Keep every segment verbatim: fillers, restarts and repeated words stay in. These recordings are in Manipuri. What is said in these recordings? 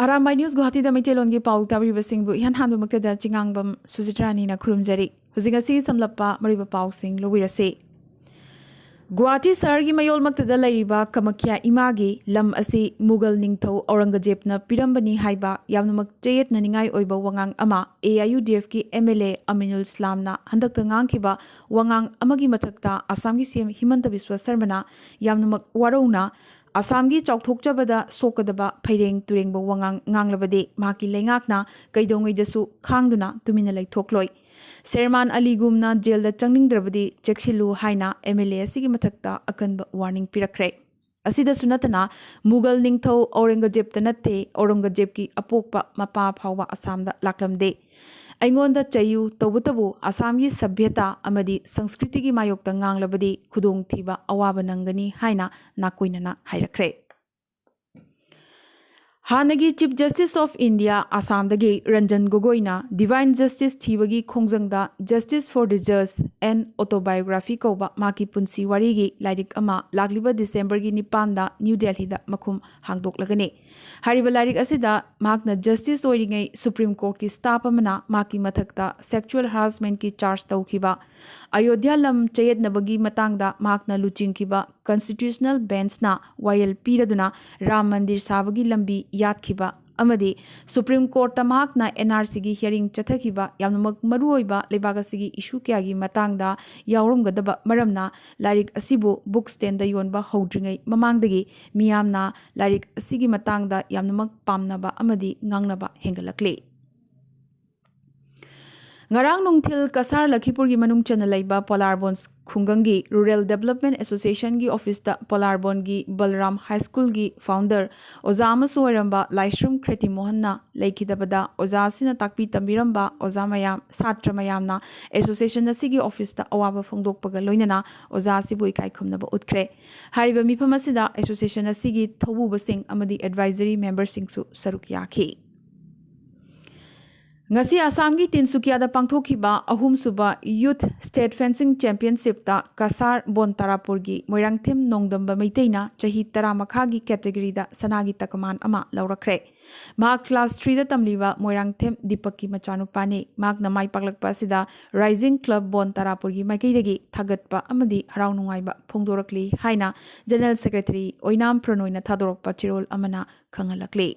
ꯑꯔꯥꯝꯕꯥꯏ ꯅ꯭ꯌꯨꯁ ꯒꯨꯋꯥꯍꯥꯇꯤꯗ ꯃꯩꯇꯩꯂꯣꯟꯒꯤ ꯄꯥꯎ ꯇꯥꯕꯤꯔꯤꯕꯁꯤꯡꯕꯨ ꯏꯍꯥꯟ ꯍꯥꯟꯕꯃꯛꯇꯗ ꯆꯤꯉꯥꯡꯕꯝ ꯁꯨꯖꯤꯇ꯭ꯔꯥꯅꯤꯅ ꯈꯨꯔꯨꯝꯖꯔꯤ꯫ ꯍꯧꯖꯤꯛ ꯉꯁꯤꯒꯤ ꯁꯝꯂꯞꯄ ꯃꯔꯨꯑꯣꯏꯕ ꯄꯥꯎꯁꯤꯡ ꯂꯧꯕꯤꯔꯁꯤ꯫ ꯒꯨꯋꯥꯍꯥꯇꯤ ꯁꯍꯔꯒꯤ ꯃꯌꯣꯜꯃꯛꯇꯗ ꯂꯩꯔꯤꯕ ꯀꯃꯈ꯭ꯌꯥ ꯏꯃꯥꯒꯤ ꯂꯝ ꯑꯁꯤ ꯃꯨꯒꯜ ꯅꯤꯡꯊꯧ ꯑꯧꯔꯪꯒꯖꯦꯕꯅ ꯄꯤꯔꯝꯕꯅꯤ ꯍꯥꯏꯕ ꯌꯥꯝꯅꯃꯛ ꯆꯌꯦꯠꯅꯅꯤꯡꯉꯥꯏ ꯑꯣꯏꯕ ꯋꯥꯉꯥꯡ ꯑꯃ ꯑꯦ ꯑꯥꯏ ꯌꯨ ꯗꯤ ꯑꯦꯐꯀꯤ ꯑꯦꯝ ꯑꯦꯜ ꯑꯦ ꯑꯃꯤꯅꯨꯜ ꯏꯁꯂꯥꯝꯅ ꯍꯟꯗꯛꯇ ꯉꯥꯡꯈꯤꯕ ꯋꯥꯉꯥꯡ ꯑꯃꯒꯤ ꯃꯊꯛꯇ ꯑꯁꯥꯝꯒꯤ ꯁꯤ ꯑꯦꯝ ꯍꯤꯃꯟꯇ ꯕꯤꯁ꯭ꯋ ꯁꯔꯃꯅ ꯌꯥꯝꯅꯃꯛ ꯋꯥꯔꯧꯅ ꯑꯁꯥꯝꯒꯤ ꯆꯥꯎꯊꯣꯛꯆꯕꯗ ꯁꯣꯛꯀꯗꯕ ꯐꯩꯔꯦꯡ ꯇꯨꯔꯦꯡꯕ ꯋꯥꯉꯥꯡ ꯉꯥꯡꯂꯕꯗꯤ ꯃꯍꯥꯛꯀꯤ ꯂꯩꯉꯥꯛꯅ ꯀꯩꯗꯧꯉꯩꯗꯁꯨ ꯈꯥꯡꯗꯨꯅ ꯇꯨꯃꯤꯟꯅ ꯂꯩꯊꯣꯛꯂꯣꯏ꯫ ꯁꯦꯔꯃꯥꯟ ꯑꯂꯤꯒꯨꯝꯅ ꯖꯦꯜꯗ ꯆꯪꯅꯤꯡꯗ꯭ꯔꯕꯗꯤ ꯆꯦꯛꯁꯤꯜꯂꯨ ꯍꯥꯏꯅ ꯑꯦꯝ ꯑꯦꯜ ꯑꯦ ꯑꯁꯤꯒꯤ ꯃꯊꯛꯇ ꯑꯀꯟꯕ ꯋꯥꯔꯅꯤꯡ ꯄꯤꯔꯛꯈ꯭ꯔꯦ꯫ ꯑꯁꯤꯗꯁꯨ ꯅꯠꯇꯅ ꯃꯨꯒꯜ ꯅꯤꯡꯊꯧ ꯑꯧꯔꯪꯒꯖꯦꯕꯇ ꯅꯠꯇꯦ, ꯑꯧꯔꯪꯒꯖꯦꯕꯀꯤ ꯑꯄꯣꯛꯄ ꯃꯄꯥ ꯐꯥꯎꯕ ꯑꯁꯥꯝꯗ ꯂꯥꯛꯂꯝꯗꯦ꯫ ꯑꯩꯉꯣꯟꯗ ꯆꯩꯌꯨ, ꯇꯧꯕꯇꯕꯨ ꯑꯁꯥꯝꯒꯤ ꯁꯚ꯭ꯌꯇꯥ ꯑꯃꯗꯤ ꯁꯪꯁꯀ꯭ꯔꯤꯇꯤꯒꯤ ꯃꯥꯌꯣꯛꯇ ꯉꯥꯡꯂꯕꯗꯤ ꯈꯨꯗꯣꯡꯊꯤꯕ ꯑꯋꯥꯕ ꯅꯪꯒꯅꯤ ꯍꯥꯏꯅ ꯅꯥꯀꯣꯏꯅꯅ ꯍꯥꯏꯔꯛꯈ꯭ꯔꯦ꯫ ꯍꯥꯟꯅꯒꯤ Chief Justice of India ꯑꯁꯥꯝꯗꯒꯤ Ranjan ꯒꯣꯒꯣꯏꯅ Divine Justice ꯊꯤꯕꯒꯤ ꯈꯣꯡꯖꯪꯗ Justice for the Just and Autobiography ꯀꯧꯕ ꯃꯍꯥꯛꯀꯤ ꯄꯨꯟꯁꯤ ꯋꯥꯔꯤꯒꯤ ꯂꯥꯏꯔꯤꯛ ꯑꯃ ꯂꯥꯛꯂꯤꯕ ꯗꯤꯁꯦꯝꯕꯔꯒꯤ ꯅꯤꯄꯥꯟꯗ ꯅ꯭ꯌꯨ ꯗꯦꯜꯍꯤꯗ ꯃꯈꯨꯝ ꯍꯥꯡꯗꯣꯛꯂꯒꯅꯤ꯫ ꯍꯥꯏꯔꯤꯕ ꯂꯥꯏꯔꯤꯛ ꯑꯁꯤꯗ ꯃꯍꯥꯛꯅ ꯖꯁꯇꯤꯁ ꯑꯣꯏꯔꯤꯉꯩ ꯁꯨꯄ꯭ꯔꯤꯝ ꯀꯣꯔꯠꯀꯤ ꯁ꯭ꯇꯥꯐ ꯑꯃꯅ ꯃꯍꯥꯛꯀꯤ ꯃꯊꯛꯇ ꯁꯦꯛꯁꯨꯑꯦꯜ ꯍꯔꯥꯁꯃꯦꯟꯠꯀꯤ ꯆꯥꯔꯖ ꯇꯧꯈꯤꯕ, ꯑꯌꯣꯙ꯭ꯌꯥ ꯂꯝ ꯆꯌꯦꯠꯅꯕꯒꯤ ꯃꯇꯥꯡꯗ ꯃꯍꯥꯛꯅ ꯂꯨꯆꯤꯡꯈꯤꯕ ꯀꯟꯁꯇꯤꯇ꯭ꯌꯨꯁꯅꯦꯜ ꯕꯦꯟꯆꯅ ꯋꯥꯌꯦꯜ ꯄꯤꯔꯗꯨꯅ ꯔꯥꯝ ꯃꯟꯗꯤꯔ ꯁꯥꯕꯒꯤ ꯂꯝꯕꯤ ꯌꯥꯠꯈꯤꯕ ꯑꯃꯗꯤ ꯁꯨꯄ꯭ꯔꯤꯝ ꯀꯣꯔꯠꯇ ꯃꯍꯥꯛꯅ ꯑꯦꯟ ꯑꯥꯔ ꯁꯤꯒꯤ ꯍꯤꯌꯔꯤꯡ ꯆꯠꯊꯈꯤꯕ ꯌꯥꯝꯅꯃꯛ ꯃꯔꯨꯑꯣꯏꯕ ꯂꯩꯕꯥꯛ ꯑꯁꯤꯒꯤ ꯏꯁꯨ ꯀꯌꯥꯒꯤ ꯃꯇꯥꯡꯗ ꯌꯥꯎꯔꯝꯒꯗꯕ ꯃꯔꯝꯅ ꯂꯥꯏꯔꯤꯛ ꯑꯁꯤꯕꯨ ꯕꯨꯛ ꯁ꯭ꯇꯦꯟꯗ ꯌꯣꯟꯕ ꯍꯧꯗ꯭ꯔꯤꯉꯩ ꯃꯃꯥꯡꯗꯒꯤ ꯃꯤꯌꯥꯝꯅ ꯂꯥꯏꯔꯤꯛ ꯑꯁꯤꯒꯤ ꯃꯇꯥꯡꯗ ꯌꯥꯝꯅꯃꯛ ꯄꯥꯝꯅꯕ ꯑꯃꯗꯤ ꯉꯥꯡꯅꯕ ꯍꯦꯟꯒꯠꯂꯛꯂꯤ꯫ ꯉꯔꯥꯡ ꯅꯨꯡꯊꯤꯜ ꯀꯁꯥꯔ ꯂꯈꯤꯄꯨꯔꯒꯤ ꯃꯅꯨꯡ ꯆꯟꯅ ꯂꯩꯕ ꯄꯣꯂꯥꯔꯕꯣꯟ ꯈꯨꯡꯒꯪꯒꯤ ꯔꯨꯔꯦꯜ ꯗꯦꯕꯂꯞꯃꯦꯟꯠ ꯑꯦꯁꯣꯁꯤꯌꯦꯁꯟꯒꯤ ꯑꯣꯐꯤꯁꯇ ꯄꯣꯂꯥꯔꯕꯣꯟꯒꯤ ꯕꯜꯔꯥꯝ ꯍꯥꯏ ꯁ꯭ꯀꯨꯜꯒꯤ ꯐꯥꯎꯟꯗꯔ, ꯑꯣꯖꯥ ꯑꯃꯁꯨ ꯑꯣꯏꯔꯝꯕ ꯂꯥꯏꯁ꯭ꯔꯝ ꯈ꯭ꯔꯦꯇꯤ ꯃꯣꯍꯟꯅ ꯂꯩꯈꯤꯗꯕꯗ ꯑꯣꯖꯥ ꯑꯁꯤꯅ ꯇꯥꯛꯄꯤ ꯇꯝꯕꯤꯔꯝꯕ ꯑꯣꯖꯥ ꯃꯌꯥꯝ, ꯁꯥꯇ꯭ꯔ ꯃꯌꯥꯝꯅ ꯑꯦꯁꯣꯁꯤꯌꯦꯁꯟ ꯑꯁꯤꯒꯤ ꯑꯣꯐꯤꯁꯇ ꯑꯋꯥꯕ ꯐꯣꯡꯗꯣꯛꯄꯒ ꯂꯣꯏꯅꯅ ꯑꯣꯖꯥ ꯑꯁꯤꯕꯨ ꯏꯀꯥꯏ ꯈꯨꯝꯅꯕ ꯎꯠꯈ꯭ꯔꯦ꯫ ꯍꯥꯏꯔꯤꯕ ꯃꯤꯐꯝ ꯑꯁꯤꯗ ꯑꯦꯁꯣꯁꯤꯌꯦꯁꯟ ꯑꯁꯤꯒꯤ ꯊꯧꯕꯨꯕꯁꯤꯡ ꯑꯃꯗꯤ ꯑꯦꯗꯚꯥꯏꯖꯔꯤ ꯃꯦꯝꯕꯔꯁꯤꯡꯁꯨ ꯁꯔꯨꯛ ꯌꯥꯈꯤ꯫ ꯉꯁꯤ ꯑꯁꯥꯝꯒꯤ ꯇꯤꯟꯁꯨꯀꯤꯌꯥꯗ ꯄꯥꯡꯊꯣꯛꯈꯤꯕ ꯑꯍꯨꯝꯁꯨꯕ Youth State Fencing Championshipꯇ ꯀꯁꯥꯔ ꯕꯣꯟ ꯇꯥꯔꯥꯄꯨꯔꯒꯤ ꯃꯣꯏꯔꯥꯡꯊꯦꯝ ꯅꯣꯡꯗꯝꯕ ꯃꯩꯇꯩꯅ ꯆꯍꯤ ꯇꯔꯥ ꯃꯈꯥꯒꯤ categoryꯗ ꯁꯅꯥꯒꯤ ꯇꯀꯃꯥꯟ ꯑꯃ ꯂꯧꯔꯛꯈ꯭ꯔꯦ꯫ ꯃꯍꯥꯛ class threeꯗ ꯇꯝꯂꯤꯕ ꯃꯣꯏꯔꯥꯡꯊꯦꯝ ꯗꯤꯄꯛꯀꯤ ꯃꯆꯥꯅꯨꯄꯥꯅꯤ꯫ ꯃꯍꯥꯛꯅ ꯃꯥꯏ ꯄꯥꯛꯂꯛꯄ ꯑꯁꯤꯗ Rising Club ꯕꯣꯟ ꯇꯥꯔꯥꯄꯨꯔꯒꯤ ꯃꯥꯏꯀꯩꯗꯒꯤ ꯊꯥꯒꯠꯄ ꯑꯃꯗꯤ ꯍꯔꯥꯎ ꯅꯨꯡꯉꯥꯏꯕ ꯐꯣꯡꯗꯣꯔꯛꯂꯤ ꯍꯥꯏꯅ General Secretary ꯑꯣꯏꯅꯥꯝ ꯄ꯭ꯔꯅꯣꯏꯅ ꯊꯥꯗꯣꯔꯛꯄ ꯆꯦꯔꯣꯜ ꯑꯃꯅ ꯈꯪꯍꯜꯂꯛꯂꯤ꯫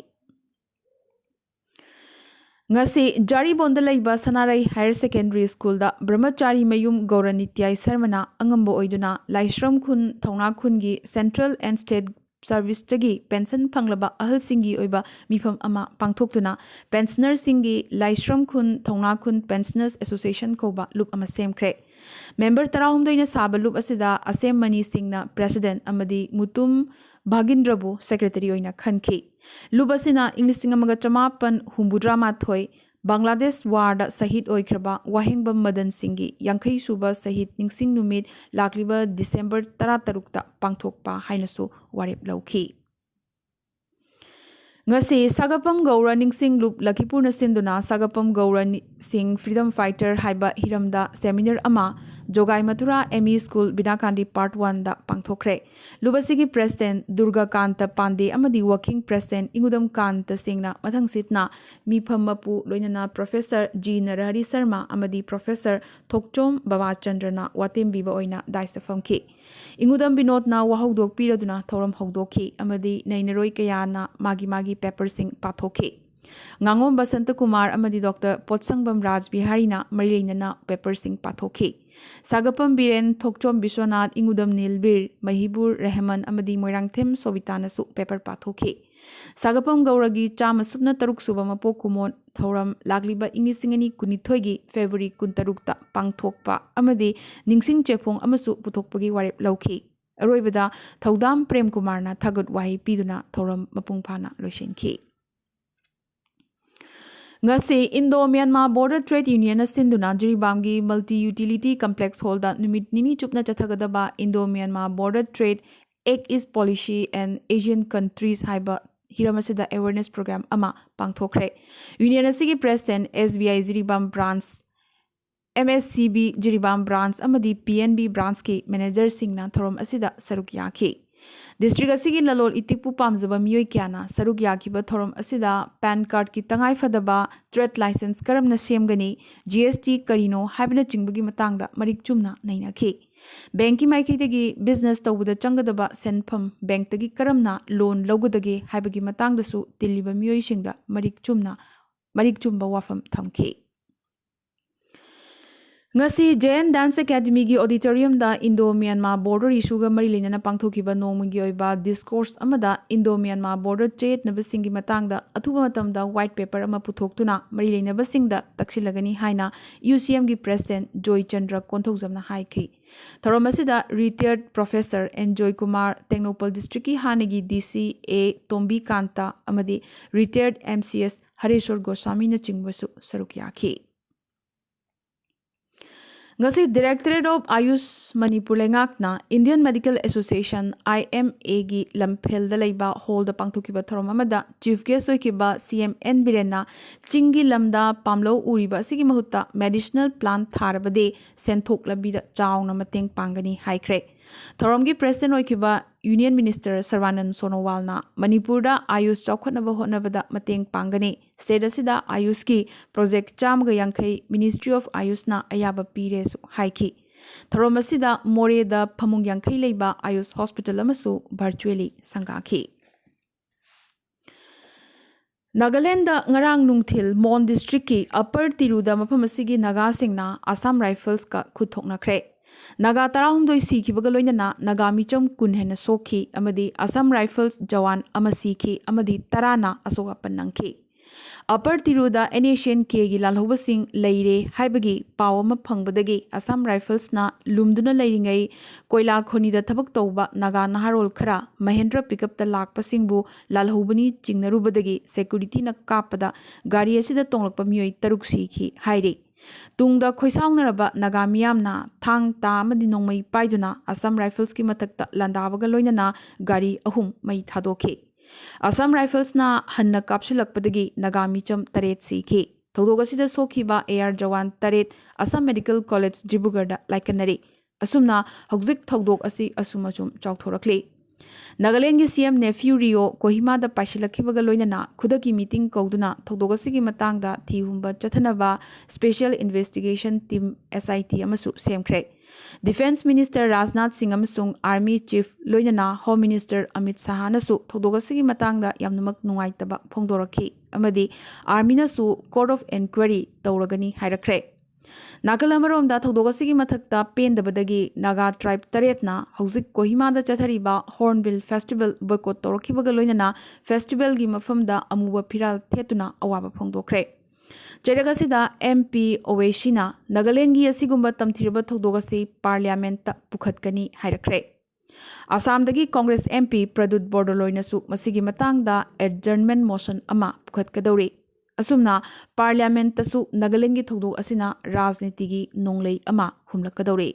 ꯉꯁꯤ ꯖꯥꯔꯤꯕꯣꯟꯗ ꯂꯩꯕ ꯁꯅꯥꯔꯩ Higher Secondary Schoolꯗ ꯕ꯭ꯔꯍꯃꯆꯥꯔꯤ ꯃꯌꯨꯝ ꯒꯧꯔ ꯅꯤꯇ꯭ꯌꯥꯏ ꯁꯔꯃꯅ ꯑꯉꯝꯕ ꯑꯣꯏꯗꯨꯅ ꯂꯥꯏꯁ꯭ꯔꯝ ꯈꯨꯟ ꯊꯧꯅꯥ ꯈꯨꯟꯒꯤ Central and State Serviceꯇꯒꯤ pension ꯐꯪꯂꯕ ꯑꯍꯜꯁꯤꯡꯒꯤ ꯑꯣꯏꯕ ꯃꯤꯐꯝ ꯑꯃ ꯄꯥꯡꯊꯣꯛꯇꯨꯅ pensionerꯁꯤꯡꯒꯤ ꯂꯥꯏꯁ꯭ꯔꯝ ꯈꯨꯟ ꯊꯧꯅꯥ ꯈꯨꯟ Pensioners Association ꯀꯧꯕ ꯂꯨꯞ ꯑꯃ ꯁꯦꯝꯈ꯭ꯔꯦ꯫ Member ꯇꯔꯥꯍꯨꯝꯗꯣꯏꯅ ꯁꯥꯕ ꯂꯨꯞ ꯑꯁꯤꯗ ꯑꯁꯦꯝ ꯃꯅꯤꯁꯤꯡꯅ President ꯑꯃꯗꯤ ꯃꯨꯇꯨꯝ ꯚꯥꯒꯤꯟꯗ꯭ꯔꯕꯨ Secretary ꯑꯣꯏꯅ ꯈꯟꯈꯤ꯫ ꯂꯨꯞ ꯑꯁꯤꯅ ꯏꯪ ꯂꯤꯁꯤꯡ ꯑꯃꯒ ꯆꯃꯥꯄꯟ ꯍꯨꯝꯐꯨꯇꯔꯥ ꯃꯥꯊꯣꯏ ꯕꯪꯒ꯭ꯂꯥꯗꯦꯁ warꯗ ꯁꯍꯤꯗ ꯑꯣꯏꯈ꯭ꯔꯕ ꯋꯥꯍꯦꯡꯕꯝ ꯃꯗꯟ ꯁꯤꯡꯒꯤ ꯌꯥꯡꯈꯩ ꯁꯨꯕ ꯁꯍꯤꯗ ꯅꯤꯡꯁꯤꯡ ꯅꯨꯃꯤꯠ ꯂꯥꯛꯂꯤꯕ December ꯇꯔꯥꯇꯔꯨꯛꯇ ꯄꯥꯡꯊꯣꯛꯄ ꯍꯥꯏꯅꯁꯨ ꯋꯥꯔꯦꯞ ꯂꯧꯈꯤ꯫ ꯉꯁꯤ ꯁꯥꯒꯄꯝ ꯒꯧꯔ ꯅꯤꯡꯁꯤꯡ ꯂꯨꯞ ꯂꯈꯤꯄꯨꯔꯅ ꯁꯤꯟꯗꯨꯅ ꯁꯥꯒꯄꯝ ꯒꯧꯔ ꯅꯤ-, ꯁꯤꯡ Freedom Fighter ꯍꯥꯏꯕ ꯍꯤꯔꯝꯗ seminar ꯑꯃ ꯖꯣꯒꯥꯏ Mathura M E School ꯕꯤꯅꯥꯀꯥꯟꯗꯤ Part Oneꯗ ꯄꯥꯡꯊꯣꯛꯈ꯭ꯔꯦ꯫ ꯂꯨꯞ ꯑꯁꯤꯒꯤ President ꯗꯨꯔꯒꯥ ꯀꯥꯟꯇ ꯄꯥꯟꯗꯦ ꯑꯃꯗꯤ Working President ꯏꯉꯨꯗꯝ ꯀꯥꯟꯇ ꯁꯤꯡꯅ ꯃꯊꯪꯁꯤꯠꯅ ꯃꯤꯐꯝ ꯃꯄꯨ ꯂꯣꯏꯅꯅ Professor G ꯅꯔꯍꯔꯤ ꯁꯔꯃ ꯑꯃꯗꯤ Professor ꯊꯣꯛꯆꯣꯝ ꯕꯕꯥꯆꯟꯗ꯭ꯔꯅ ꯋꯥꯇꯦꯝꯕꯤꯕ ꯑꯣꯏꯅ dais ꯐꯝꯈꯤ꯫ ꯏꯉꯨꯗꯝ ꯕꯤꯅꯣꯗꯅ ꯋꯥꯍꯧꯗꯣꯛ ꯄꯤꯔꯗꯨꯅ ꯊꯧꯔꯝ ꯍꯧꯗꯣꯛꯈꯤ ꯑꯃꯗꯤ ꯅꯩꯅꯔꯣꯏ ꯀꯌꯥꯅ ꯃꯥꯒꯤ ꯃꯥꯒꯤ paperꯁꯤꯡ ꯄꯥꯊꯣꯛꯈꯤ꯫ ꯉꯥꯉꯣꯝ ꯕꯁꯟꯇ ꯀꯨꯃꯥꯔ ꯑꯃꯗꯤ Doctor ꯄꯣꯠꯁꯪꯕꯝ ꯔꯥꯖ ꯕꯤꯍꯥꯔꯤꯅ ꯃꯔꯤ ꯂꯩꯅꯅ paperꯁꯤꯡ ꯄꯥꯊꯣꯛꯈꯤ꯫ ꯁꯥꯒꯄꯝ ꯕꯤꯔꯦꯟ, ꯊꯣꯛꯆꯣꯝ ꯕꯤꯁ꯭ꯋꯅꯥꯊ, ꯏꯉꯨꯗꯝ ꯅꯤꯜꯕꯤꯔ, ꯃꯍꯤꯕꯨꯔ ꯔꯦꯍꯃꯟ ꯑꯃꯗꯤ ꯃꯣꯏꯔꯥꯡꯊꯦꯝ ꯁꯣꯕꯤꯇꯥꯅꯁꯨ paper ꯄꯥꯊꯣꯛꯈꯤ꯫ ꯁꯥꯒꯄꯝ ꯒꯧꯔꯒꯤ ꯆꯥꯝꯃ ꯁꯨꯞꯅ ꯇꯔꯨꯛ ꯁꯨꯕ ꯃꯄꯣꯛ ꯀꯨꯝꯑꯣꯟ ꯊꯧꯔꯝ ꯂꯥꯛꯂꯤꯕ ꯏꯪ ꯂꯤꯁꯤꯡ ꯑꯅꯤ ꯀꯨꯟꯅꯤꯊꯣꯏꯒꯤ February ꯀꯨꯟꯇꯔꯨꯛꯇ ꯄꯥꯡꯊꯣꯛꯄ ꯑꯃꯗꯤ ꯅꯤꯡꯁꯤꯡ ꯆꯦꯐꯣꯡ ꯑꯃꯁꯨ ꯄꯨꯊꯣꯛꯄꯒꯤ ꯋꯥꯔꯦꯞ ꯂꯧꯈꯤ꯫ ꯑꯔꯣꯏꯕꯗ ꯊꯧꯗꯥꯝ ꯄ꯭ꯔꯦꯝ ꯀꯨꯃꯥꯔꯅ ꯊꯥꯒꯠ ꯋꯥꯍꯩ ꯄꯤꯗꯨꯅ ꯊꯧꯔꯝ ꯃꯄꯨꯡ ꯐꯥꯅ ꯂꯣꯏꯁꯤꯟꯈꯤ꯫ ꯉꯁꯤ Indo Myanmar Border Trade Unionꯅ ꯁꯤꯟꯗꯨꯅ ꯖꯤꯔꯤꯕꯥꯝꯒꯤ Multi Utility Complex Hallꯗ ꯅꯨꯃꯤꯠ ꯅꯤꯅꯤ ꯆꯨꯞꯅ ꯆꯠꯊꯒꯗꯕ Indo Myanmar Border Trade Act East Policy and Asian Countries ꯍꯥꯏꯕ ꯍꯤꯔꯝ ꯑꯁꯤꯗ awareness program ꯑꯃ ꯄꯥꯡꯊꯣꯛꯈ꯭ꯔꯦ꯫ Union ꯑꯁꯤꯒꯤ president, S B I Jiribam branch, M S C B Jiribam branch ꯑꯃꯗꯤ P N B branchꯀꯤ managerꯁꯤꯡꯅ ꯊꯧꯔꯝ ꯑꯁꯤꯗ ꯁꯔꯨꯛ ꯌꯥꯈꯤ꯫ District ꯑꯁꯤꯒꯤ ꯂꯂꯣꯜ ꯏꯇꯤꯛꯄꯨ ꯄꯥꯝꯖꯕ ꯃꯤꯑꯣꯏ ꯀꯌꯥꯅ ꯁꯔꯨꯛ ꯌꯥꯈꯤꯕ ꯊꯧꯔꯝ ꯑꯁꯤꯗ PAN cardꯀꯤ ꯇꯉꯥꯏ ꯐꯗꯕ trade licence ꯀꯔꯝꯅ ꯁꯦꯝꯒꯅꯤ, G S T ꯀꯔꯤꯅꯣ ꯍꯥꯏꯕꯅꯆꯤꯡꯕꯒꯤ ꯃꯇꯥꯡꯗ ꯃꯔꯤꯛ ꯆꯨꯝꯅ ꯅꯩꯅꯈꯤ꯫ Bankꯀꯤ ꯃꯥꯏꯀꯩꯗꯒꯤ business ꯇꯧꯕꯗ ꯆꯪꯒꯗꯕ ꯁꯦꯟꯐꯝ bankꯇꯒꯤ ꯀꯔꯝꯅ loan ꯂꯧꯒꯗꯒꯦ ꯍꯥꯏꯕꯒꯤ ꯃꯇꯥꯡꯗꯁꯨ ꯇꯤꯜꯂꯤꯕ ꯃꯤꯑꯣꯏꯁꯤꯡꯗ ꯃꯔꯤꯛ ꯆꯨꯝꯅ, ꯃꯔꯤꯛ ꯆꯨꯝꯕ ꯋꯥꯐꯝ ꯊꯝꯈꯤ꯫ ꯉꯁꯤ Jain Dance Academyꯒꯤ auditoriumꯗ Indo-Myanmar border issueꯒ ꯃꯔꯤ ꯂꯩꯅꯅ ꯄꯥꯡꯊꯣꯛꯈꯤꯕ ꯅꯣꯡꯃꯒꯤ ꯑꯣꯏꯕ discourse ꯑꯃꯗ Indo-Myanmar border ꯆꯌꯦꯠꯅꯕꯁꯤꯡꯒꯤ ꯃꯇꯥꯡꯗ ꯑꯊꯨꯕ ꯃꯇꯝꯗ white paper ꯑꯃ ꯄꯨꯊꯣꯛꯇꯨꯅ ꯃꯔꯤ ꯂꯩꯅꯕꯁꯤꯡꯗ ꯇꯛꯁꯤꯜꯂꯒꯅꯤ ꯍꯥꯏꯅ UCMꯒꯤ president ꯖꯣꯏꯆꯟꯗ꯭ꯔ ꯀꯣꯟꯊꯧꯖꯝꯅ ꯍꯥꯏꯈꯤ꯫ ꯊꯧꯔꯝ ꯑꯁꯤꯗ retired professor N Joykumar, Tengnoupal districtꯀꯤ ꯍꯥꯟꯅꯒꯤ DC A ꯇꯣꯝꯕꯤꯀꯥꯟꯇ ꯑꯃꯗꯤ retired MCS ꯍꯔꯦꯁ꯭ꯋꯔ ꯒꯣꯁ꯭ꯋꯥꯃꯤꯅꯆꯤꯡꯕꯁꯨ ꯁꯔꯨꯛ ꯌꯥꯈꯤ꯫ ꯉꯁꯤ Directorate of Ayush ꯃꯅꯤꯄꯨꯔ ꯂꯩꯉꯥꯛꯅ Indian Medical Association, IMAꯒꯤ ꯂꯝꯐꯦꯜꯗ ꯂꯩꯕ hallꯗ ꯄꯥꯡꯊꯣꯛꯈꯤꯕ ꯊꯧꯔꯝ ꯑꯃꯗ chief guest ꯑꯣꯏꯈꯤꯕ CM N ꯕꯤꯔꯦꯟꯅ ꯆꯤꯡꯒꯤ ꯂꯝꯗ ꯄꯥꯝꯂꯧ ꯎꯔꯤꯕ ꯑꯁꯤꯒꯤ ꯃꯍꯨꯠꯇ medicinal plant ꯊꯥꯔꯕꯗꯤ ꯁꯦꯟꯊꯣꯛ ꯂꯝꯕꯤꯗ ꯆꯥꯎꯅ ꯃꯇꯦꯡ ꯄꯥꯡꯒꯅꯤ ꯍꯥꯏꯈ꯭ꯔꯦ꯫ ꯊꯧꯔꯝꯒꯤ president ꯑꯣꯏꯈꯤꯕ Union Minister ꯁꯔꯕꯥꯅꯟ ꯁꯣꯅꯣꯋꯥꯜꯅ ꯃꯅꯤꯄꯨꯔꯗ Ayush ꯆꯥꯎꯈꯠꯅꯕ ꯍꯣꯠꯅꯕꯗ ꯃꯇꯦꯡ ꯄꯥꯡꯒꯅꯤ꯫ State ꯑꯁꯤꯗ Ayushꯀꯤ project ꯆꯥꯝꯃꯒ ꯌꯥꯡꯈꯩ Ministry of Ayushꯅ ꯑꯌꯥꯕ ꯄꯤꯔꯦꯁꯨ ꯍꯥꯏꯈꯤ꯫ ꯊꯧꯔꯝ ꯑꯁꯤꯗ ꯃꯣꯔꯦꯗ ꯐꯃꯨꯡ ꯌꯥꯡꯈꯩ ꯂꯩꯕ Ayush hospital ꯑꯃꯁꯨ virtually ꯁꯪꯒꯥꯈꯤ꯫ ꯅꯥꯒꯥꯂꯦꯟꯗ ꯉꯔꯥꯡ ꯅꯨꯡꯊꯤꯜ ꯃꯣꯟ districtꯀꯤ Upper ꯇꯤꯔꯨꯗ ꯃꯐꯝ ꯑꯁꯤꯒꯤ ꯅꯥꯒꯥꯁꯤꯡꯅ Assam Riflesꯀ ꯈꯨꯠ ꯊꯣꯛꯅꯈ꯭ꯔꯦ꯫ ꯅꯥꯒꯥ ꯇꯔꯥꯍꯨꯝꯗꯣꯏ ꯁꯤꯈꯤꯕꯒ ꯂꯣꯏꯅꯅ ꯅꯥꯒꯥ ꯃꯤꯆꯝ ꯀꯨꯟ ꯍꯦꯟꯅ ꯁꯣꯛꯈꯤ ꯑꯃꯗꯤ Assam Rifles ꯖꯋꯥꯟ ꯑꯃ ꯁꯤꯈꯤ ꯑꯃꯗꯤ ꯇꯔꯥꯅ ꯑꯁꯣꯛ ꯑꯄꯟ ꯅꯪꯈꯤ꯫ Upper ꯇꯤꯔꯨꯗ NSCN-Kꯒꯤ ꯂꯥꯜꯍꯧꯕꯁꯤꯡ ꯂꯩꯔꯦ ꯍꯥꯏꯕꯒꯤ ꯄꯥꯎ ꯑꯃ ꯐꯪꯕꯗꯒꯤ Assam Riflesꯅ ꯂꯨꯝꯗꯨꯅ ꯂꯩꯔꯤꯉꯩ ꯀꯣꯏꯂꯥ ꯈꯣꯅꯤꯗ ꯊꯕꯛ ꯇꯧꯕ ꯅꯥꯒꯥ ꯅꯍꯥꯔꯣꯜ ꯈꯔ Mahindra pickupꯇ ꯂꯥꯛꯄꯁꯤꯡꯕꯨ ꯂꯥꯜꯍꯧꯕꯅꯤ ꯆꯤꯡꯅꯔꯨꯕꯗꯒꯤ securityꯅ ꯀꯥꯞꯄꯗ ꯒꯥꯔꯤ ꯑꯁꯤꯗ ꯇꯣꯡꯂꯛꯄ ꯃꯤꯑꯣꯏ ꯇꯔꯨꯛ ꯁꯤꯈꯤ ꯍꯥꯏꯔꯤ꯫ ꯇꯨꯡꯗ ꯈꯣꯏꯁꯥꯎꯅꯔꯕ ꯅꯥꯒꯥ ꯃꯤꯌꯥꯝꯅ ꯊꯥꯡ ꯇꯥ ꯑꯃꯗꯤ ꯅꯣꯡꯃꯩ ꯄꯥꯏꯗꯨꯅ Assam Riflesꯀꯤ ꯃꯊꯛꯇ ꯂꯥꯟꯗꯥꯕꯒ ꯂꯣꯏꯅꯅ ꯒꯥꯔꯤ ꯑꯍꯨꯝ ꯃꯩ ꯊꯥꯗꯣꯛꯈꯤ꯫ ꯑꯁꯥꯝ ꯔꯥꯏꯐꯜꯁꯅ ꯍꯟꯅ ꯀꯥꯞꯁꯤꯜꯂꯛꯄꯗꯒꯤ ꯅꯥꯒꯥ ꯃꯤꯆꯝ ꯇꯔꯦꯠ ꯁꯤꯈꯤ꯫ ꯊꯧꯗꯣꯛ ꯑꯁꯤꯗ ꯁꯣꯛꯈꯤꯕ AR ꯖꯋꯥꯟ ꯇꯔꯦꯠ ꯑꯁꯥꯝ ꯃꯦꯗꯤꯀꯦꯜ ꯀꯣꯂꯦꯖ ꯗꯤꯕ꯭ꯔꯨꯒꯔꯗ ꯂꯥꯏꯀꯠꯅꯔꯤ꯫ ꯑꯁꯨꯝꯅ ꯍꯧꯖꯤꯛ ꯊꯧꯗꯣꯛ ꯑꯁꯤ ꯑꯁꯨꯝ ꯑꯁꯨꯝ ꯆꯥꯎꯊꯣꯔꯛꯂꯤ꯫ ꯅꯥꯒꯥꯂꯦꯟꯒꯤ CM ꯅꯦꯐ꯭ꯌꯨ ꯔꯤꯑꯣ ꯀꯣꯍꯤꯃꯥꯗ ꯄꯥꯏꯁꯤꯜꯂꯛꯈꯤꯕꯒ ꯂꯣꯏꯅꯅ ꯈꯨꯗꯛꯀꯤ ꯃꯤꯇꯤꯡ ꯀꯧꯗꯨꯅ ꯊꯧꯗꯣꯛ ꯑꯁꯤꯒꯤ ꯃꯇꯥꯡꯗ ꯊꯤ ꯍꯨꯝꯕ ꯆꯠꯊꯅꯕ Special Investigation Team, SIT, ꯑꯃꯁꯨ ꯁꯦꯝꯈ꯭ꯔꯦ꯫ ꯗꯤꯐꯦꯟꯁ ꯃꯤꯅꯤꯁꯇꯔ ꯔꯥꯖꯅꯥꯊ ꯁꯤꯡ ꯑꯃꯁꯨꯡ ꯑꯥꯔꯃꯤ ꯆꯤꯐ ꯂꯣꯏꯅꯅ ꯍꯣꯝ ꯃꯤꯅꯤꯁꯇꯔ ꯑꯃꯤꯠ ꯁꯥꯍꯅꯁꯨ ꯊꯧꯗꯣꯛ ꯑꯁꯤꯒꯤ ꯃꯇꯥꯡꯗ ꯌꯥꯝꯅꯃꯛ ꯅꯨꯡꯉꯥꯏꯇꯕ ꯐꯣꯡꯗꯣꯔꯛꯈꯤ ꯑꯃꯗꯤ ꯑꯥꯔꯃꯤꯅꯁꯨ court of inquiry ꯇꯧꯔꯒꯅꯤ ꯍꯥꯏꯔꯛꯈ꯭ꯔꯦ꯫ ꯅꯥꯀꯜ ꯑꯃꯔꯣꯝꯗ ꯊꯧꯗꯣꯛ ꯑꯁꯤꯒꯤ ꯃꯊꯛꯇ ꯄꯦꯟꯗꯕꯗꯒꯤ ꯅꯥꯒꯥ ꯇ꯭ꯔꯥꯏꯕ ꯇꯔꯦꯠꯅ ꯍꯧꯖꯤꯛ ꯀꯣꯍꯤꯃꯥꯗ ꯆꯠꯊꯔꯤꯕ ꯍꯣꯔꯟꯕꯤꯜ ꯐꯦꯁꯇꯤꯚꯦꯜ ꯕꯣꯏꯀꯣꯠ ꯇꯧꯔꯛꯈꯤꯕꯒ ꯂꯣꯏꯅꯅ ꯐꯦꯁꯇꯤꯚꯦꯜꯒꯤ ꯃꯐꯝꯗ ꯑꯃꯨꯕ ꯐꯤꯔꯥꯜ ꯊꯦꯠꯇꯨꯅ ꯑꯋꯥꯕ ꯐꯣꯡꯗꯣꯛꯈ꯭ꯔꯦ꯫ ꯆꯩꯔꯛ ꯑꯁꯤꯗ MP ꯑꯣꯋꯦꯁꯤꯅ ꯅꯥꯒꯥꯂꯦꯟꯒꯤ ꯑꯁꯤꯒꯨꯝꯕ ꯇꯝꯊꯤꯔꯕ ꯊꯧꯗꯣꯛ ꯑꯁꯤ ꯄꯥꯔꯂꯤꯌꯥꯃꯦꯟꯠꯇ ꯄꯨꯈꯠꯀꯅꯤ ꯍꯥꯏꯔꯛꯈ꯭ꯔꯦ꯫ ꯑꯁꯥꯝꯗꯒꯤ ꯀꯣꯡꯒ꯭ꯔꯦꯁ MP ꯄ꯭ꯔꯗꯨꯠ ꯕꯣꯔꯗꯣꯂꯣꯏꯅꯁꯨ ꯃꯁꯤꯒꯤ ꯃꯇꯥꯡꯗ adjournment motion ꯑꯃ ꯄꯨꯈꯠꯀꯗꯧꯔꯤ꯫ ꯑꯁꯨꯝꯅ ꯄꯥꯔꯂꯤꯌꯥꯃꯦꯟꯠꯇꯁꯨ ꯅꯥꯒꯥꯂꯦꯟꯒꯤ ꯊꯧꯗꯣꯛ ꯑꯁꯤꯅ ꯔꯥꯖꯅꯤꯇꯤꯒꯤ ꯅꯣꯡꯂꯩ ꯑꯃ ꯍꯨꯝꯂꯛꯀꯗꯧꯔꯤ꯫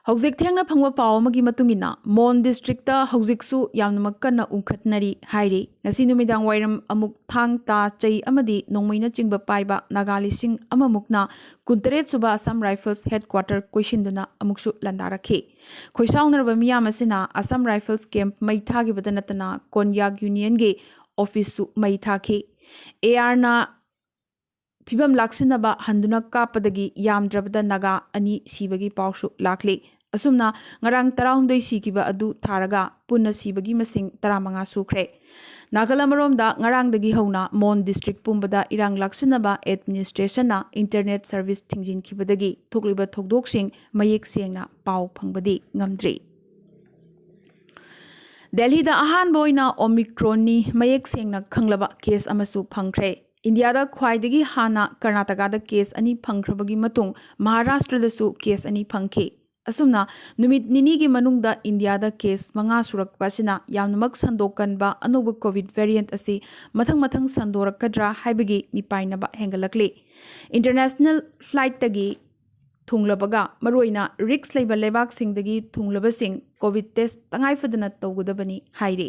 ꯍꯧꯖꯤꯛ ꯊꯦꯡꯅ ꯐꯪꯕ ꯄꯥꯎ ꯑꯃꯒꯤ ꯃꯇꯨꯡ ꯏꯟꯅ, ꯃꯣꯟ ꯗꯤꯁꯇ꯭ꯔꯤꯛꯇ ꯍꯧꯖꯤꯛꯁꯨ ꯌꯥꯝꯅꯃꯛ ꯀꯟꯅ ꯎꯪꯈꯠꯅꯔꯤ ꯍꯥꯏꯔꯤ꯫ ꯉꯁꯤ ꯅꯨꯃꯤꯗꯥꯡ ꯋꯥꯏꯔꯝ ꯑꯃꯨꯛ ꯊꯥꯡ ꯇꯥ ꯆꯩ ꯑꯃꯗꯤ ꯅꯣꯡꯃꯩꯅꯆꯤꯡꯕ ꯄꯥꯏꯕ ꯅꯥꯒꯥ ꯂꯤꯁꯤꯡ ꯑꯃꯃꯨꯛꯅ ꯀꯨꯟꯇꯔꯦꯠ ꯁꯨꯕ ꯑꯁꯥꯝ ꯔꯥꯏꯐꯜꯁ ꯍꯦꯗꯀ꯭ꯋꯥꯇꯔ ꯀꯣꯏꯁꯤꯟꯗꯨꯅ ꯑꯃꯨꯛꯁꯨ ꯂꯥꯟꯗꯥꯔꯛꯈꯤ꯫ ꯈꯣꯏꯁꯥꯎꯅꯔꯕ ꯃꯤꯌꯥꯝ ꯑꯁꯤꯅ ꯑꯁꯥꯝ ꯔꯥꯏꯐꯜꯁ ꯀꯦꯝꯞ ꯃꯩ ꯊꯥꯈꯤꯕꯇ ꯅꯠꯇꯅ ꯀꯣꯟꯌꯥꯛ ꯌꯨꯅꯤꯌꯟꯒꯤ ꯑꯣꯐꯤꯁꯁꯨ ꯃꯩ ꯊꯥꯈꯤ꯫ ARꯅ ꯐꯤꯕꯝ ꯂꯥꯛꯁꯤꯟꯅꯕ ꯍꯟꯗꯨꯅ ꯀꯥꯞꯄꯗꯒꯤ ꯌꯥꯝꯗ꯭ꯔꯕꯗ ꯅꯥꯒꯥ ꯑꯅꯤ ꯁꯤꯕꯒꯤ ꯄꯥꯎꯁꯨ ꯂꯥꯛꯂꯤ꯫ ꯑꯁꯨꯝꯅ ꯉꯔꯥꯡ ꯇꯔꯥꯍꯨꯝꯗꯣꯏ ꯁꯤꯈꯤꯕ ꯑꯗꯨ ꯊꯥꯔꯒ ꯄꯨꯟꯅ ꯁꯤꯕꯒꯤ ꯃꯁꯤꯡ ꯇꯔꯥꯃꯉꯥ ꯁꯨꯈ꯭ꯔꯦ꯫ ꯅꯥꯀꯜ ꯑꯃꯔꯣꯝꯗ, ꯉꯔꯥꯡꯗꯒꯤ ꯍꯧꯅ ꯃꯣꯟ ꯗꯤꯁꯇ꯭ꯔꯤꯛ ꯄꯨꯝꯕꯗ ꯏꯔꯥꯡ ꯂꯥꯛꯁꯤꯟꯅꯕ ꯑꯦꯗꯃꯤꯅꯤꯁꯇ꯭ꯔꯦꯁꯟꯅ ꯏꯟꯇꯔꯅꯦꯠ ꯁꯔꯚꯤꯁ ꯊꯤꯡꯖꯤꯟꯈꯤꯕꯗꯒꯤ ꯊꯣꯛꯂꯤꯕ ꯊꯧꯗꯣꯛꯁꯤꯡ ꯃꯌꯦꯛ ꯁꯦꯡꯅ ꯄꯥꯎ ꯐꯪꯕꯗꯤ ꯉꯝꯗ꯭ꯔꯤ꯫ ꯗꯦꯜꯂꯤꯗ ꯑꯍꯥꯟꯕ ꯑꯣꯏꯅ ꯑꯣꯃꯤꯀ꯭ꯔꯣꯟꯅꯤ ꯃꯌꯦꯛ ꯁꯦꯡꯅ ꯈꯪꯂꯕ ꯀꯦꯁ ꯑꯃꯁꯨ ꯐꯪꯈ꯭ꯔꯦ꯫ ꯏꯟꯗꯤꯌꯥꯗ ꯈ꯭ꯋꯥꯏꯗꯒꯤ ꯍꯥꯟꯅ ꯀꯔꯅꯥꯇꯀꯥꯗ ꯀꯦꯁ ꯑꯅꯤ ꯐꯪꯈ꯭ꯔꯕꯒꯤ ꯃꯇꯨꯡ ꯃꯍꯥꯔꯥꯁꯇ꯭ꯔꯗꯁꯨ ꯀꯦꯁ ꯑꯅꯤ ꯐꯪꯈꯤ꯫ ꯑꯁꯨꯝꯅ ꯅꯨꯃꯤꯠ ꯅꯤꯅꯤꯒꯤ ꯃꯅꯨꯡꯗ ꯏꯟꯗꯤꯌꯥꯗ ꯀꯦꯁ ꯃꯉꯥ ꯁꯨꯔꯛꯄ ꯑꯁꯤꯅ ꯌꯥꯝꯅꯃꯛ ꯁꯟꯗꯣꯛꯀꯟꯕ ꯑꯅꯧꯕ ꯀꯣꯚꯤꯗ ꯚꯦꯔꯤꯌꯦꯟꯠ ꯑꯁꯤ ꯃꯊꯪ ꯃꯊꯪ ꯁꯟꯗꯣꯔꯛꯀꯗ꯭ꯔꯥ ꯍꯥꯏꯕꯒꯤ ꯃꯤꯄꯥꯏꯅꯕ ꯍꯦꯟꯒꯠꯂꯛꯂꯤ꯫ ꯏꯟꯇꯔꯅꯦꯁꯅꯦꯜ ꯐ꯭ꯂꯥꯏꯠꯇꯒꯤ ꯊꯨꯡꯂꯕꯒ ꯃꯔꯨꯑꯣꯏꯅ ꯔꯤꯛꯁ ꯂꯩꯕ ꯂꯩꯕꯥꯛꯁꯤꯡꯗꯒꯤ ꯊꯨꯡꯂꯕꯁꯤꯡ ꯀꯣꯚꯤꯗ ꯇꯦꯁ ꯇꯉꯥꯏ ꯐꯗꯅ ꯇꯧꯒꯗꯕꯅꯤ ꯍꯥꯏꯔꯤ꯫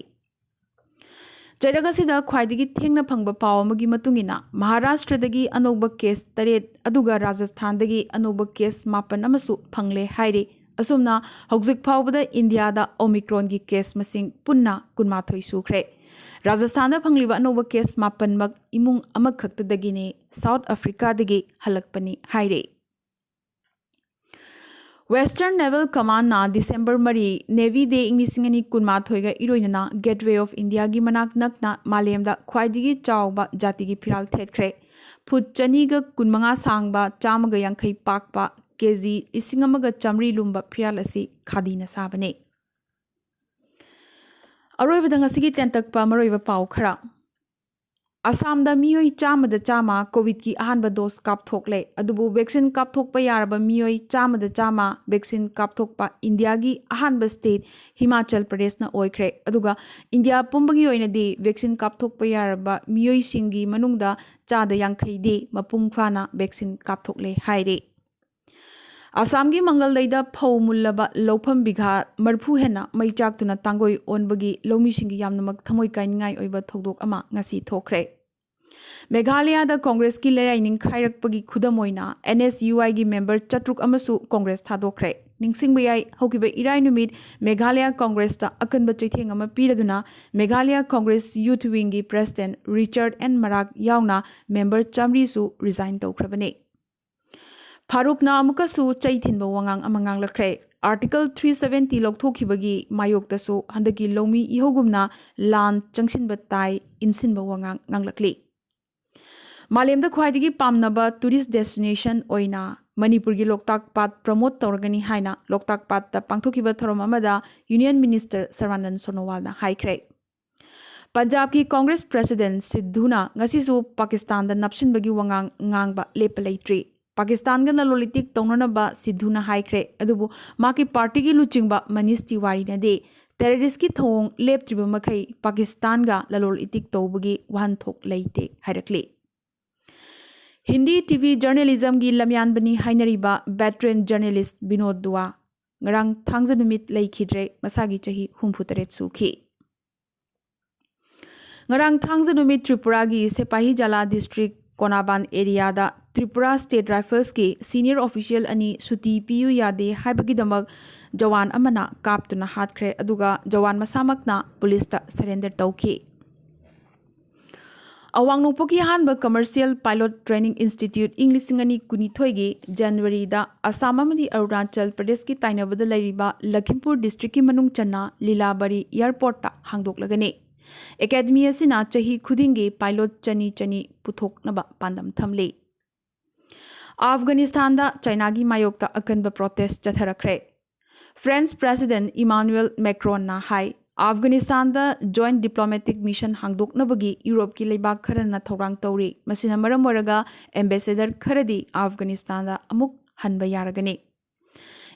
ꯆꯩꯔꯛ ꯑꯁꯤꯗ ꯈ꯭ꯋꯥꯏꯗꯒꯤ ꯊꯦꯡꯅ ꯐꯪꯕ ꯄꯥꯎ ꯑꯃꯒꯤ ꯃꯇꯨꯡ ꯏꯟꯅ, ꯃꯍꯥꯔꯥꯁꯇ꯭ꯔꯗꯒꯤ ꯑꯅꯧꯕ ꯀꯦꯁ ꯇꯔꯦꯠ, ꯑꯗꯨꯒ ꯔꯥꯖꯁꯊꯥꯟꯗꯒꯤ ꯑꯅꯧꯕ ꯀꯦꯁ ꯃꯥꯄꯟ ꯑꯃꯁꯨ ꯐꯪꯂꯦ ꯍꯥꯏꯔꯤ꯫ ꯑꯁꯨꯝꯅ ꯍꯧꯖꯤꯛ ꯐꯥꯎꯕꯗ ꯏꯟꯗꯤꯌꯥꯗ ꯑꯣꯃꯤꯀ꯭ꯔꯣꯟꯒꯤ ꯀꯦꯁ ꯃꯁꯤꯡ ꯄꯨꯟꯅ ꯀꯨꯟꯃꯥꯊꯣꯏ ꯁꯨꯈ꯭ꯔꯦ꯫ ꯔꯥꯖꯁꯊꯥꯟꯗ ꯐꯪꯂꯤꯕ ꯑꯅꯧꯕ ꯀꯦꯁ ꯃꯥꯄꯟꯃꯛ ꯏꯃꯨꯡ ꯑꯃꯈꯛꯇꯗꯒꯤꯅꯤ, ꯁꯥꯎꯠ ꯑꯐ꯭ꯔꯤꯀꯥꯗꯒꯤ ꯍꯜꯂꯛꯄꯅꯤ ꯍꯥꯏꯔꯤ꯫ Western Naval Commandꯅ ꯗꯤꯁꯦꯝꯕꯔ ꯃꯔꯤ, Navy Day ꯏꯪ ꯂꯤꯁꯤꯡ ꯑꯅꯤ ꯀꯨꯟꯃꯥꯊꯣꯏꯒ ꯏꯔꯣꯏꯅꯅ Gateway of Indiaꯒꯤ ꯃꯅꯥꯛ ꯅꯛꯅ ꯃꯥꯂꯦꯝꯗ ꯈ꯭ꯋꯥꯏꯗꯒꯤ ꯆꯥꯎꯕ ꯖꯥꯇꯤꯒꯤ ꯐꯤꯔꯥꯜ ꯊꯦꯠꯈ꯭ꯔꯦ꯫ ꯐꯨꯠ ꯆꯅꯤꯒ ꯀꯨꯟꯃꯉꯥ ꯁꯥꯡꯕ, ꯆꯥꯝꯃꯒ ꯌꯥꯡꯈꯩ ꯄꯥꯛꯄ, ꯀꯦ ꯖꯤ ꯂꯤꯁꯤꯡ ꯑꯃꯒ ꯆꯥꯃꯔꯤ ꯂꯨꯝꯕ ꯐꯤꯔꯥꯜ ꯑꯁꯤ ꯈꯥꯗꯤꯅ ꯁꯥꯕꯅꯤ꯫ ꯑꯔꯣꯏꯕꯗ ꯉꯁꯤꯒꯤ ꯇꯦꯟꯇꯛꯄ ꯃꯔꯨꯑꯣꯏꯕ ꯄꯥꯎ ꯈꯔ꯫ ꯑꯁꯥꯝꯗ ꯃꯤꯑꯣꯏ ꯆꯥꯝꯃꯗ ꯆꯥꯝꯃ ꯀꯣꯚꯤꯗꯀꯤ ꯑꯍꯥꯟꯕ ꯗꯣꯁ ꯀꯥꯞꯊꯣꯛꯂꯦ, ꯑꯗꯨꯕꯨ ꯚꯦꯛꯁꯤꯟ ꯀꯥꯞꯊꯣꯛꯄ ꯌꯥꯔꯕ ꯃꯤꯑꯣꯏ ꯆꯥꯝꯃꯗ ꯆꯥꯝꯃ ꯚꯦꯛꯁꯤꯟ ꯀꯥꯞꯊꯣꯛꯄ ꯏꯟꯗꯤꯌꯥꯒꯤ ꯑꯍꯥꯟꯕ ꯁ꯭ꯇꯦꯠ ꯍꯤꯃꯥꯆꯜ ꯄ꯭ꯔꯗꯦꯁꯅ ꯑꯣꯏꯈ꯭ꯔꯦ꯫ ꯑꯗꯨꯒ ꯏꯟꯗꯤꯌꯥ ꯄꯨꯝꯕꯒꯤ ꯑꯣꯏꯅꯗꯤ ꯚꯦꯛꯁꯤꯟ ꯀꯥꯞꯊꯣꯛꯄ ꯌꯥꯔꯕ ꯃꯤꯑꯣꯏꯁꯤꯡꯒꯤ ꯃꯅꯨꯡꯗ ꯆꯥꯗ ꯌꯥꯡꯈꯩꯗꯤ ꯃꯄꯨꯡ ꯐꯥꯅ ꯚꯦꯛꯁꯤꯟ ꯀꯥꯞꯊꯣꯛꯂꯦ ꯍꯥꯏꯔꯦ꯫ ꯑꯁꯥꯝꯒꯤ ꯃꯪꯒꯜꯗꯩꯗ ꯐꯧ ꯃꯨꯜꯂꯕ ꯂꯧꯐꯝ ꯕꯤꯘꯥ ꯃꯔꯤꯐꯨ ꯍꯦꯟꯅ ꯃꯩ ꯆꯥꯛꯇꯨꯅ ꯇꯥꯡꯒꯣꯏ ꯑꯣꯟꯕꯒꯤ ꯂꯧꯃꯤꯁꯤꯡꯒꯤ ꯌꯥꯝꯅꯃꯛ ꯊꯃꯣꯏ ꯀꯥꯏꯅꯤꯡꯉꯥꯏ ꯑꯣꯏꯕ ꯊꯧꯗꯣꯛ ꯑꯃ ꯉꯁꯤ ꯊꯣꯛꯈ꯭ꯔꯦ꯫ ꯃꯦꯘꯥꯂꯌꯥꯗ ꯀꯣꯡꯒ꯭ꯔꯦꯁꯀꯤ ꯂꯩꯔꯥꯏ ꯅꯤꯡꯈꯥꯏꯔꯛꯄꯒꯤ ꯈꯨꯗꯝ ꯑꯣꯏꯅ ꯑꯦꯟ ꯑꯦꯁ ꯌꯨ ꯑꯥꯏꯒꯤ ꯃꯦꯝꯕꯔ ꯆꯥꯇ꯭ꯔꯨꯛ ꯑꯃꯁꯨ ꯀꯣꯡꯒ꯭ꯔꯦꯁ ꯊꯥꯗꯣꯛꯈ꯭ꯔꯦ꯫ ꯅꯤꯡꯁꯤꯡꯕ ꯌꯥꯏ, ꯍꯧꯈꯤꯕ ꯏꯔꯥꯏ ꯅꯨꯃꯤꯠ ꯃꯦꯘꯥꯂꯌꯥ ꯀꯣꯡꯒ꯭ꯔꯦꯁꯇ ꯑꯀꯟꯕ ꯆꯩꯊꯦꯡ ꯑꯃ ꯄꯤꯔꯗꯨꯅ ꯃꯦꯘꯥꯂꯌꯥ ꯀꯣꯡꯒ꯭ꯔꯦꯁ ꯌꯨꯊ ꯋꯤꯡꯒꯤ ꯄ꯭ꯔꯦꯁꯤꯗꯦꯟꯠ ꯔꯤꯆꯥꯔꯗ ꯑꯦꯟ ꯃꯔꯥꯛ ꯌꯥꯎꯅ ꯃꯦꯝꯕꯔ ꯆꯥꯃꯔꯤꯁꯨ ꯔꯤꯖꯥꯏꯟ ꯇꯧꯈ꯭ꯔꯕꯅꯤ꯫ ꯐꯥꯔꯨꯛꯅ ꯑꯃꯨꯛꯀꯁꯨ ꯆꯩ ꯊꯤꯟꯕ ꯋꯥꯉꯥꯡ ꯑꯃ ꯉꯥꯡꯂꯛꯈ꯭ꯔꯦ꯫ ꯑꯥꯔꯇꯤꯀꯜ ꯊ꯭ꯔꯤ ꯁꯚꯦꯟꯇꯤ ꯂꯧꯊꯣꯛꯈꯤꯕꯒꯤ ꯃꯥꯌꯣꯛꯇꯁꯨ ꯍꯟꯗꯛꯀꯤ ꯂꯧꯃꯤ ꯏꯍꯧꯒꯨꯝꯅ ꯂꯥꯟ ꯆꯪꯁꯤꯟꯕ ꯇꯥꯏ ꯏꯟꯁꯤꯟꯕ ꯋꯥꯉꯥꯡ ꯉꯥꯡꯂꯛꯂꯤ꯫ ꯃꯥꯂꯦꯝꯗ ꯈ꯭ꯋꯥꯏꯗꯒꯤ ꯄꯥꯝꯅꯕ ꯇꯨꯔꯤꯁ ꯗꯦꯁꯇꯤꯅꯦꯁꯟ ꯑꯣꯏꯅ ꯃꯅꯤꯄꯨꯔꯒꯤ ꯂꯣꯛꯇꯥꯛ ꯄꯥꯠ ꯄ꯭ꯔꯃꯣꯠ ꯇꯧꯔꯒꯅꯤ ꯍꯥꯏꯅ ꯂꯣꯛꯇꯥꯛ ꯄꯥꯠꯇ ꯄꯥꯡꯊꯣꯛꯈꯤꯕ ꯊꯧꯔꯝ ꯑꯃꯗ ꯌꯨꯅꯤꯌꯟ ꯃꯤꯅꯤꯁꯇꯔ ꯁꯔꯕꯥꯅꯟꯗ ꯁꯣꯅꯣꯋꯥꯜꯅ ꯍꯥꯏꯈ꯭ꯔꯦ꯫ ꯄꯟꯖꯥꯕꯀꯤ ꯀꯣꯡꯒ꯭ꯔꯦꯁ ꯄ꯭ꯔꯦꯁꯤꯗꯦꯟꯠ ꯁꯤꯙꯨꯅ ꯉꯁꯤꯁꯨ ꯄꯥꯀꯤꯁꯇꯥꯟꯗ ꯅꯞꯁꯤꯟꯕꯒꯤ ꯋꯥꯉꯥꯡ ꯉꯥꯡꯕ ꯂꯦꯞꯄ ꯂꯩꯇ꯭ꯔꯤ꯫ ꯄꯥꯀꯤꯁꯇꯥꯟꯒ ꯂꯂꯣꯟ ꯏꯇꯤꯛ ꯇꯧꯅꯅꯕ ꯁꯤꯙꯨꯅ ꯍꯥꯏꯈ꯭ꯔꯦ, ꯑꯗꯨꯕꯨ ꯃꯍꯥꯛꯀꯤ ꯄꯥꯔꯇꯤꯒꯤ ꯂꯨꯆꯤꯡꯕ ꯃꯅꯤꯁ ꯇꯤꯋꯥꯔꯤꯅꯗꯤ ꯇꯦꯔꯣꯔꯤꯁ꯭ꯠꯀꯤ ꯊꯧꯑꯣꯡ ꯂꯦꯞꯇ꯭ꯔꯤꯕ ꯃꯈꯩ ꯄꯥꯀꯤꯁꯇꯥꯟꯒ ꯂꯂꯣꯟ ꯏꯇꯤꯛ ꯇꯧꯕꯒꯤ ꯋꯥꯍꯟꯊꯣꯛ ꯂꯩꯇꯦ ꯍꯥꯏꯔꯛꯂꯤ꯫ Hindi TV ꯖꯔꯅꯦꯂꯤꯖꯝꯒꯤ ꯂꯝꯌꯥꯟꯕꯅꯤ ꯍꯥꯏꯅꯔꯤꯕ veteran journalist Vinod ꯗꯨꯋꯥ ꯉꯔꯥꯡ ꯊꯥꯡꯖ ꯅꯨꯃꯤꯠ ꯂꯩꯈꯤꯗ꯭ꯔꯦ꯫ ꯃꯁꯥꯒꯤ ꯆꯍꯤ ꯍꯨꯝꯐꯨ ꯇꯔꯦꯠ ꯁꯨꯈꯤ꯫ ꯉꯔꯥꯡ ꯊꯥꯡꯖ ꯅꯨꯃꯤꯠ ꯇ꯭ꯔꯤꯄꯨꯔꯥꯒꯤ ꯁꯦꯄꯥꯍꯤ ꯖꯥꯂꯥ district ꯀꯣꯅꯥꯕꯥꯟ areaꯗ Tripura State Riflesꯀꯤ senior official ꯑꯅꯤ ꯁꯨꯇꯤ ꯄꯤꯌꯨ ꯌꯥꯗꯦ ꯍꯥꯏꯕꯒꯤꯗꯃꯛ ꯖꯋꯥꯟ ꯑꯃꯅ ꯀꯥꯞꯇꯨꯅ ꯍꯥꯠꯈ꯭ꯔꯦ, ꯑꯗꯨꯒ ꯖꯋꯥꯟ ꯃꯁꯥꯃꯛꯅ ꯄꯨꯂꯤꯁꯇ surrender ꯇꯧꯈꯤ꯫ ꯑꯋꯥꯡ ꯅꯣꯡꯄꯣꯛꯀꯤ ꯑꯍꯥꯟꯕ commercial pilot training institute ꯏꯪ ꯂꯤꯁꯤꯡ ꯑꯅꯤ ꯀꯨꯟꯅꯤꯊꯣꯏꯒꯤ ꯖꯅꯋꯥꯔꯤꯗ ꯑꯁꯥꯝ ꯑꯃꯗꯤ ꯑꯔꯨꯅꯥꯆꯜ ꯄ꯭ꯔꯗꯦꯁꯀꯤ ꯇꯥꯏꯅꯕꯗ ꯂꯩꯔꯤꯕ ꯂꯈꯤꯝꯄꯨꯔ districtꯀꯤ ꯃꯅꯨꯡ ꯆꯟꯅ ꯂꯤꯂꯥꯕꯥꯔꯤ airportꯇ ꯍꯥꯡꯗꯣꯛꯂꯒꯅꯤ꯫ Academy ꯑꯁꯤꯅ ꯆꯍꯤ ꯈꯨꯗꯤꯡꯒꯤ pilot ꯆꯅꯤ ꯆꯅꯤ ꯄꯨꯊꯣꯛꯅꯕ ꯄꯥꯟꯗꯝ ꯊꯝꯂꯤ꯫ ꯑꯐꯒꯥꯅꯤꯁꯇꯥꯟꯗ ꯆꯥꯏꯅꯥꯒꯤ ꯃꯥꯌꯣꯛꯇ ꯑꯀꯟꯕ protest ꯆꯠꯊꯔꯛꯈ꯭ꯔꯦ꯫ French President Emmanuel Macronꯅ ꯍꯥꯏ, ꯑꯐꯒꯥꯅꯤꯁꯇꯥꯟꯗ joint diplomatic mission ꯍꯥꯡꯗꯣꯛꯅꯕꯒꯤ ꯌꯨꯔꯣꯞꯀꯤ ꯂꯩꯕꯥꯛ ꯈꯔꯅ ꯊꯧꯔꯥꯡ ꯇꯧꯔꯤ꯫ ꯃꯁꯤꯅ ꯃꯔꯝ ꯑꯣꯏꯔꯒ ambassador ꯈꯔꯗꯤ ꯑꯐꯒꯥꯅꯤꯁꯇꯥꯟꯗ ꯑꯃꯨꯛ ꯍꯟꯕ ꯌꯥꯔꯒꯅꯤ꯫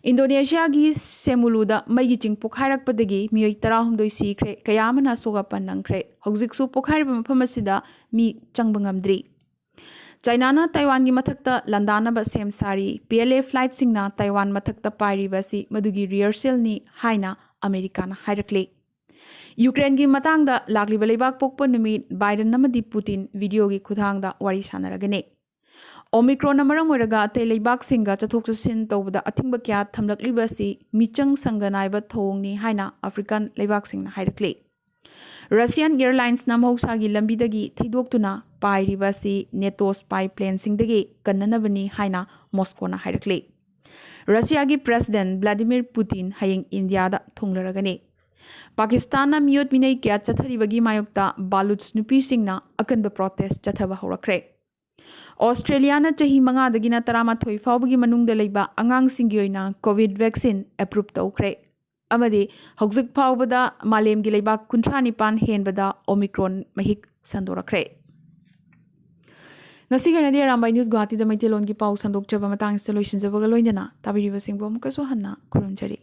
ꯏꯟꯗꯣꯅꯦꯁꯤꯌꯥꯒꯤ ꯁꯦꯃꯨꯂꯨꯗ ꯃꯩꯒꯤ ꯆꯤꯡ ꯄꯣꯈꯥꯏꯔꯛꯄꯗꯒꯤ ꯃꯤꯑꯣꯏ ꯇꯔꯥꯍꯨꯝꯗꯣꯏ ꯁꯤꯈ꯭ꯔꯦ, ꯀꯌꯥ ꯑꯃꯅ ꯑꯁꯣꯛ ꯑꯄꯟ ꯅꯪꯈ꯭ꯔꯦ꯫ ꯍꯧꯖꯤꯛꯁꯨ ꯄꯣꯈꯥꯏꯔꯤꯕ ꯃꯐꯝ ꯑꯁꯤꯗ ꯃꯤ ꯆꯪꯕ ꯉꯝꯗ꯭ꯔꯤ꯫ ꯆꯥꯏꯅꯥꯅ ꯇꯥꯏꯋꯥꯟꯒꯤ ꯃꯊꯛꯇ ꯂꯥꯟꯗꯥꯅꯕ ꯁꯦꯝ ꯁꯥꯔꯤ꯫ P L A flightꯁꯤꯡꯅ ꯇꯥꯏꯋꯥꯟ ꯃꯊꯛꯇ ꯄꯥꯏꯔꯤꯕ ꯑꯁꯤ ꯃꯗꯨꯒꯤ rehearsalꯅꯤ ꯍꯥꯏꯅ ꯑꯃꯦꯔꯤꯀꯥꯅ ꯍꯥꯏꯔꯛꯂꯤ꯫ ꯌꯨꯀ꯭ꯔꯦꯟꯒꯤ ꯃꯇꯥꯡꯗ ꯂꯥꯛꯂꯤꯕ ꯂꯩꯕꯥꯛ ꯄꯣꯛꯄ ꯅꯨꯃꯤꯠ ꯕꯥꯏꯗꯟ ꯑꯃꯗꯤ ꯄꯨꯇꯤꯟ videoꯒꯤ ꯈꯨꯠꯊꯥꯡꯗ ꯋꯥꯔꯤ ꯁꯥꯟꯅꯔꯒꯅꯤ꯫ Omicronꯅ ꯃꯔꯝ ꯑꯣꯏꯔꯒ ꯑꯇꯩ ꯂꯩꯕꯥꯛꯁꯤꯡꯒ ꯆꯠꯊꯣꯛ ꯆꯠꯁꯤꯟ ꯇꯧꯕꯗ ꯑꯊꯤꯡꯕ ꯀꯌꯥ ꯊꯝꯂꯛꯂꯤꯕ ꯑꯁꯤ ꯃꯤꯆꯪ ꯁꯪꯒ ꯅꯥꯏꯕ ꯊꯧꯑꯣꯡꯅꯤ ꯍꯥꯏꯅ ꯑꯐ꯭ꯔꯤꯀꯥꯟ ꯂꯩꯕꯥꯛꯁꯤꯡꯅ ꯍꯥꯏꯔꯛꯂꯤ꯫ Russian airlinesꯅ ꯃꯍꯧꯁꯥꯒꯤ ꯂꯝꯕꯤꯗꯒꯤ ꯊꯩꯗꯣꯛꯇꯨꯅ ꯄꯥꯏꯔꯤꯕ ꯑꯁꯤ NATO spy planeꯁꯤꯡꯗꯒꯤ ꯀꯟꯅꯅꯕꯅꯤ ꯍꯥꯏꯅ ꯃꯣꯁꯀꯣꯅ ꯍꯥꯏꯔꯛꯂꯤ꯫ ꯔꯁꯤꯌꯥꯒꯤ President Vladimir Putin ꯍꯌꯦꯡ ꯏꯟꯗꯤꯌꯥꯗ ꯊꯨꯡꯂꯔꯒꯅꯤ꯫ ꯄꯥꯀꯤꯁꯇꯥꯟꯅ ꯃꯤꯑꯣꯠ ꯃꯤꯅꯩ ꯀꯌꯥ ꯆꯠꯊꯔꯤꯕꯒꯤ ꯃꯥꯌꯣꯛꯇ ꯕꯥꯂꯨꯆ ꯅꯨꯄꯤꯁꯤꯡꯅ ꯑꯀꯟꯕ protest ꯆꯠꯊꯕ ꯍꯧꯔꯛꯈ꯭ꯔꯦ꯫ ꯑꯣꯁꯇ꯭ꯔꯦꯂꯤꯌꯥꯅ ꯆꯍꯤ ꯃꯉꯥꯗꯒꯤꯅ ꯇꯔꯥꯃꯥꯊꯣꯏ ꯐꯥꯎꯕꯒꯤ ꯃꯅꯨꯡꯗ ꯂꯩꯕ ꯑꯉꯥꯡꯁꯤꯡꯒꯤ ꯑꯣꯏꯅ COVID vaccine approve ꯇꯧꯈ꯭ꯔꯦ, ꯑꯃꯗꯤ ꯍꯧꯖꯤꯛ ꯐꯥꯎꯕꯗ ꯃꯥꯂꯦꯝꯒꯤ ꯂꯩꯕꯥꯛ ꯀꯨꯟꯊ꯭ꯔꯥ ꯅꯤꯄꯥꯟ ꯍꯦꯟꯕꯗ Omicron ꯃꯍꯤꯛ ꯁꯟꯗꯣꯔꯛꯈ꯭ꯔꯦ꯫ ꯉꯁꯤꯒꯤ ꯑꯣꯏꯅꯗꯤ ꯑꯔꯥꯝꯕꯥꯏ News ꯒꯨꯋꯥꯍꯥꯇꯤꯗ ꯃꯩꯇꯩꯂꯣꯟꯒꯤ ꯄꯥꯎ ꯁꯟꯗꯣꯛꯆꯕ ꯃꯇꯥꯡꯁꯤꯗ ꯂꯣꯏꯁꯤꯟꯖꯕꯒ ꯂꯣꯏꯅꯅ ꯇꯥꯕꯤꯔꯤꯕꯁꯤꯡꯕꯨ ꯑꯃꯨꯛꯀꯁꯨ ꯍꯟꯅ ꯈꯨꯔꯨꯝꯖꯔꯤ꯫